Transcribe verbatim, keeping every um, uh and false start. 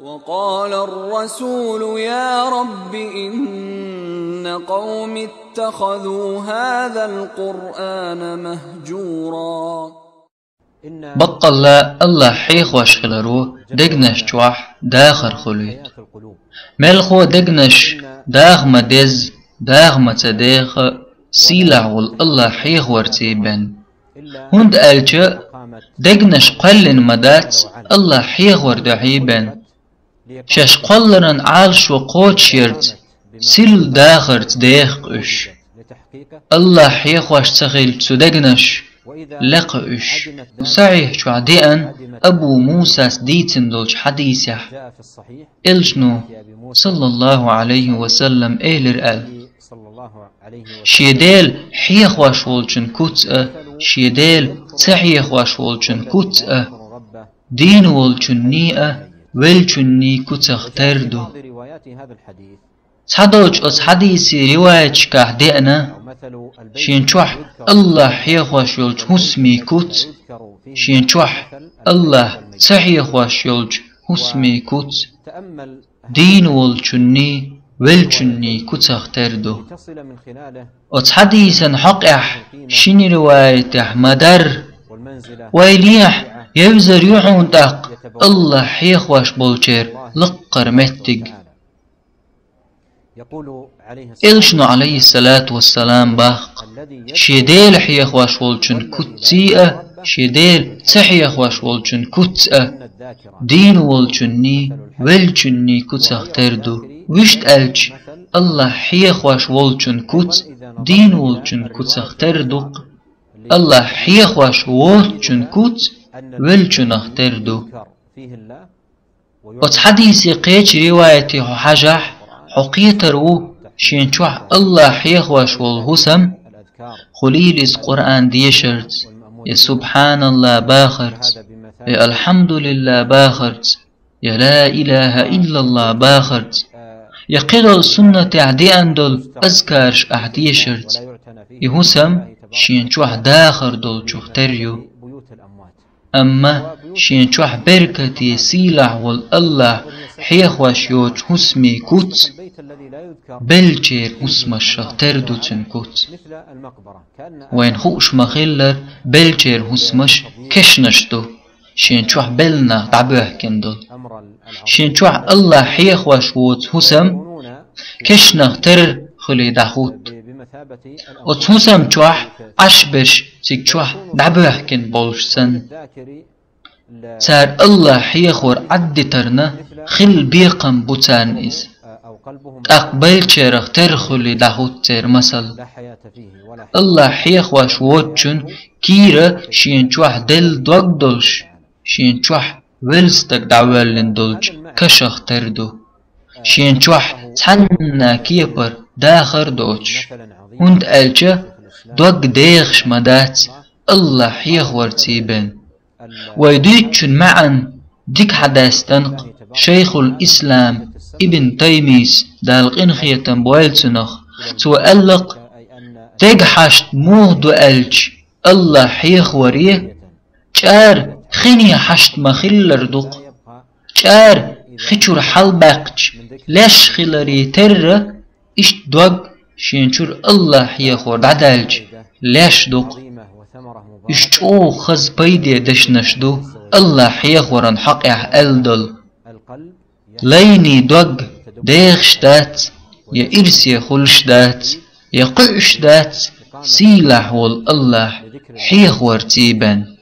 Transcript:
وقال الرسول يا رب إن قوم اتخذوا هذا القرآن مهجورا. Баккъалла Аллахь хьехош хиларо дегнаш чохь дахар хуьлуьйту. Мелхо дегнаш даха ма дезза, даха ма ца деха, сийлахь волу Аллахь хьехорций бен. ХӀунда аьлча дегнаш кхоьллина ма дац Аллахь хьехор дуьхьий бен. Шаьш кхолларан Ӏалашо кхочушъярца, сирла дахарца деха уьш. Аллахь хьехош ца хилча цу дегнаш, лекха уьш. Сахьихь чохь деана Абу Мусас дийцина долчу хьадисехь, Элчано, саллаллаху Ӏалайхи ва саллам, элира аьлла: «Шен Дела хьехош волчун куц а, шен Дела ца хьехош волчун куц а, дийна волчунний а, веллачунний куцах тера ду». Цхьадолчу оцу хьадисийн риваяташкахь деана, шен чохь Аллахь хьехош йолчу хӀусамийн куц, шен чохь Аллахь ца хьехош йолчу хӀусамийн куц, дийна волчунний, веллачунний куцах тера ду. Оцу хьадисан хьокъехь шина риваятехь ма-дарра: «Вайлехь, евзар ю хьуна тӀаккха Аллахь хьехош болчеран лаккхара меттиг». Элчано, Ӏалайхиссалату вассалам, боху: «Шен Дела хьехош волчун куцций а, шен Дела ца хьехош волчун куц а, дийна волчунний, веллачунний куцах тера ду». Вуьшта аьлча, Аллахь хьехош волчун куц дийна волчун куцах тера ду-кх, Аллахь хьехош воцчун куц веллачунах тера ду. Оцу хьадисе кхечу риваятехь хьо хьажахь, хьо кхетар ву шен чохь Аллахь хьехош волу хӀусам, хуьлийла иза Къуръан дешарца, я «СубхьаналлахӀ» бахарца, я «АлхьамдулиллахӀ» бахарца, я «Ла илахӀа иллаллахӀ» бахарца, я кхидолу суннатехь деана долу азкараш ахь дешарца. И хӀусам шен чохь дахар долчух тера ю. Амма шен чохь беркате, сийлахь волу Аллахь хьехош йоцу хӀусамийн куц беллачеран хӀусамашах тера ду цуьнан куц. Вайна хууш ма-хиллара, беллачеран хӀусамаш кешнаш ду, шен чохь белла нах дӀабоьхкина долу. Шен чохь Аллахь хьехош воцу хӀусам кешнах тера хуьлий дӀахӀутту. Оцу хӀусам чохь Ӏаш берш цига чохь дӀабоьхкина болуш санна. Цара Аллахь хьехор Ӏаддитарна хилла бекхам бу царна иза. ТӀаккха беллачарах тера хуьлий дӀахӀутту церан масал. Аллахь хьехош воцучун кийра шен чохь делла дог долуш, шен чохь велла стаг дӀавоьллина долчу кашах тера ду. Шен чохь цхьанна кепара дахар доцуш, хӀунда аьлча дог дехаш ма дац Аллахь хьехорций бен. Вай дуьйцучун маьӀна дика хьадаьстина-кх Шайхул-Ислам Ибн Таймийс, Дала къинхетам бойла цунах. Цо аьлла-кх: дега хьашт муха ду аьлча, Аллахь хьехоре, чӀара хине хьашт ма-хиллара ду-кх. ЧӀара хи чуьра хьалабаьккхича, леш хиларе терра, иштта дог шен чуьра Аллахь хьехор дӀадаьлча, леш ду-кх. Уьш чӀогӀа хаза пайде дешнаш ду Аллахь хьехоран хьокъехь аьлла долу. Лайний дог дехаш дац, я ирсе хуьлуш дац, я кхуьуш дац сийлахь волу Аллахь хьехорций бен.